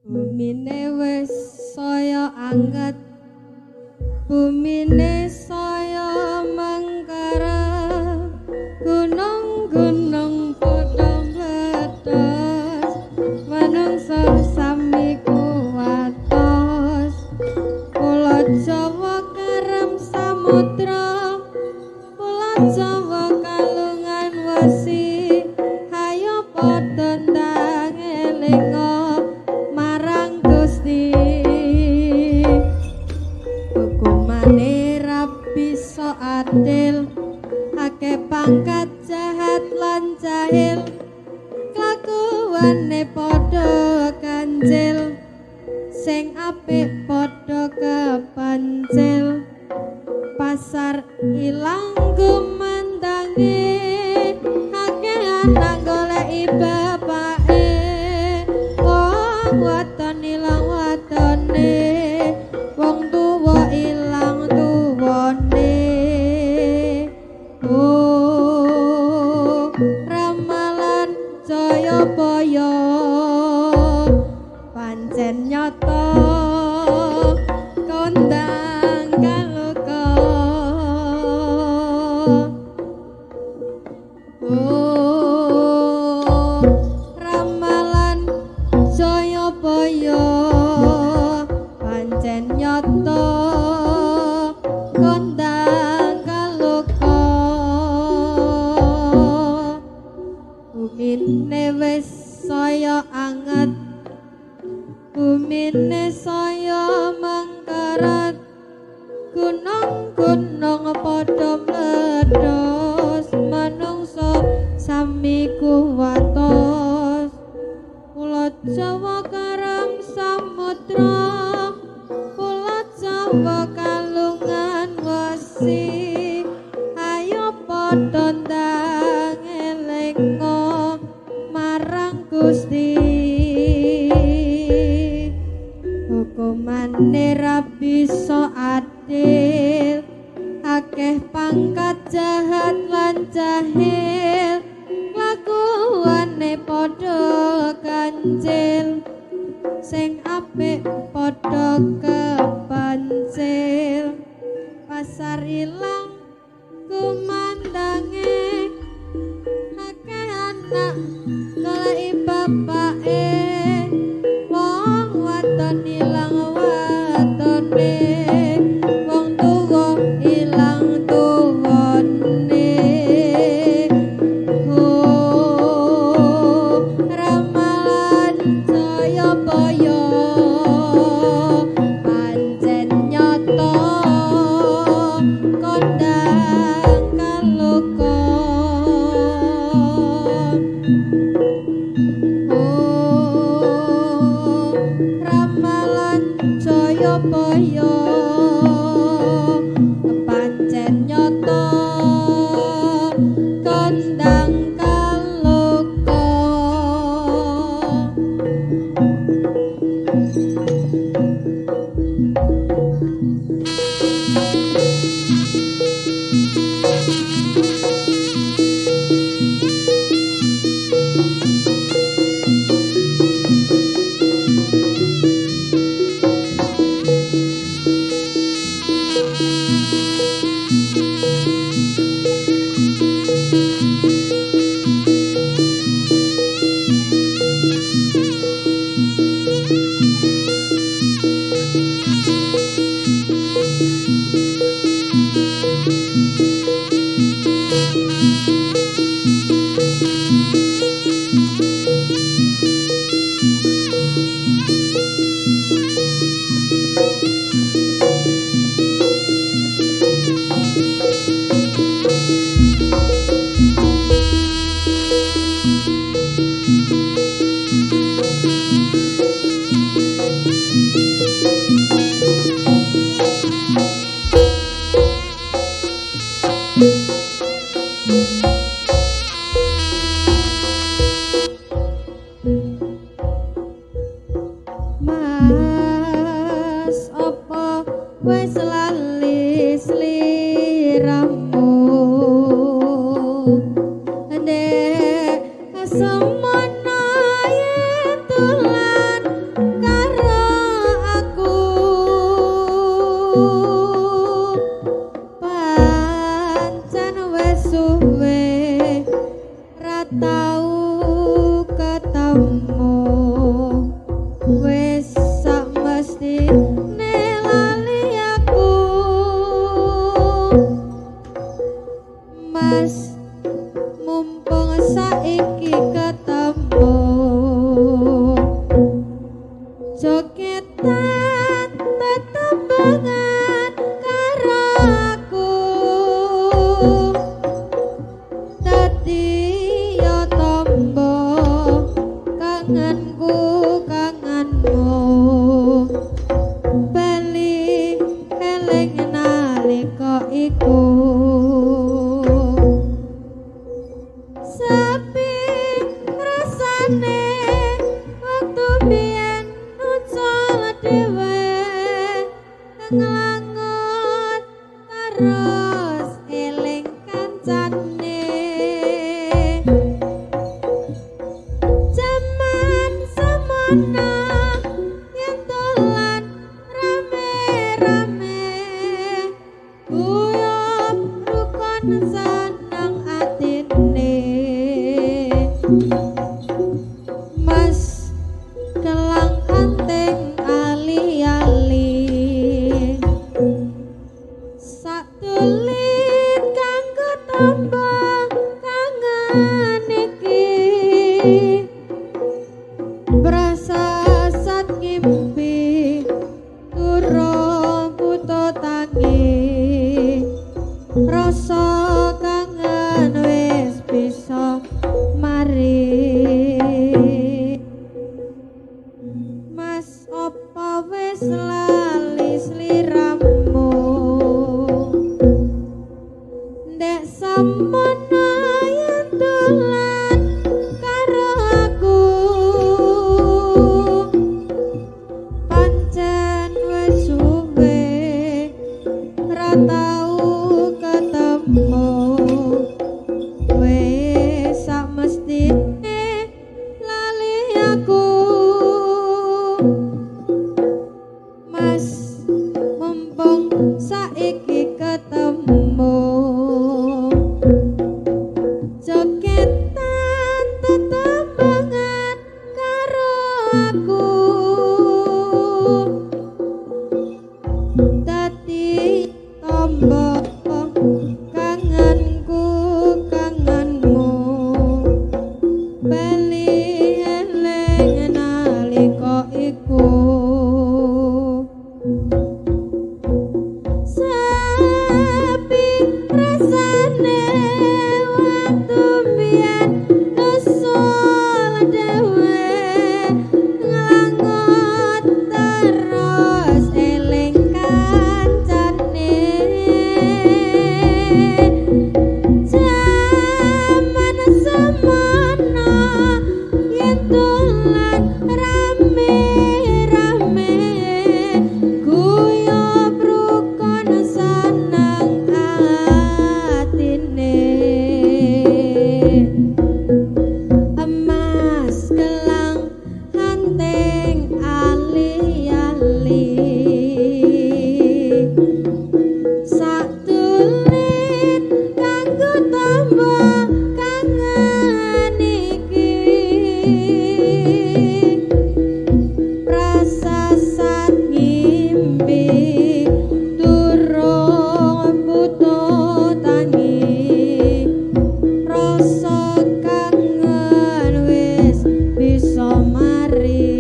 Bumine wis saya anget, bumine saya mengkara, gunung-gunung padha mledos, manungsa sami kuwatos. Pulo Jawa karem samudra, Pulo Jawa kalungan wesi, hayo padha ndang elinga marang Gusti. Hukumane ra bisa adil, akeh pangkat jahat lan jahil, kelakuane padha kancil, sing apik padha kepancil. Pasar ilang gumandange, akeh anak goleki bapake, wong waton ilang watone, wong tuwa ilang tuwane. Oh, ramalan Jayabaya pancen nyata kondang kaloka. Oh, ramalan Jayabaya pancen nyata kondang kaloka. Bumine wis saya anget, bumine saya mengkeret, gunung-gunung padha mledos, manungsa sami kuwatos. Pulo Jawa karang samudra, Pulo Jawa kalungan wesi, ayo padha ndang elinga marang Gusti. Hukumane ra bisa adil, akeh pangkat jahat lan jahil, kelakuane padha kancil, sing apik padha kepancil. Pasar ilang kumandange, akeh anak goleki bapake, wong waton ilang watone, wong tuwa ilang tuwane. Oh, ramalan Jayabaya pancen nyata kondang kaloka. Oh, ramalan Jayabaya pancen nyata kondang kaloka. Semono yen dolan karo aku, pancen wis suwe ra tau ketemu, wis sak mestine lali aku. Mas mumpung saiki ketemu, jogetan tetembangan karo aku, dadi yo tombo kangenku kangenmu, bali eling nalika iku. Sepi rasane waktu biyen ucul dhewe, nglangut terus eling kancane. Jaman semono yen dolan rame-rame, guyub rukun seneng atine. Mas kelang anting ali-ali, satulit kanggo tombo kangen iki, prasasat ngimpi durung buta tangi, rasa kangen wis bisa mari. Mas opo wis lali sliramu, ndek semono yen dolan karo aku, pancen wis suwe ra tau ketemu, wis sak mestine lali aku. Mas mumpung saiki ketemu, jogetan tetembangan karo aku, dadi tombo kangenku kangenmu, bali eling nalika iku. Sepi rasane waktu biyen nusul dhewe, nglangut terus eling kancane. Jaman semono yen dolan rame-rame, guyub rukun seneng atine. Emas gelang anting ali-ali, satulit kanggo tombo kangen iki, prasasat ngimpi durung buta tangi, rasa kangen wis bisa mari.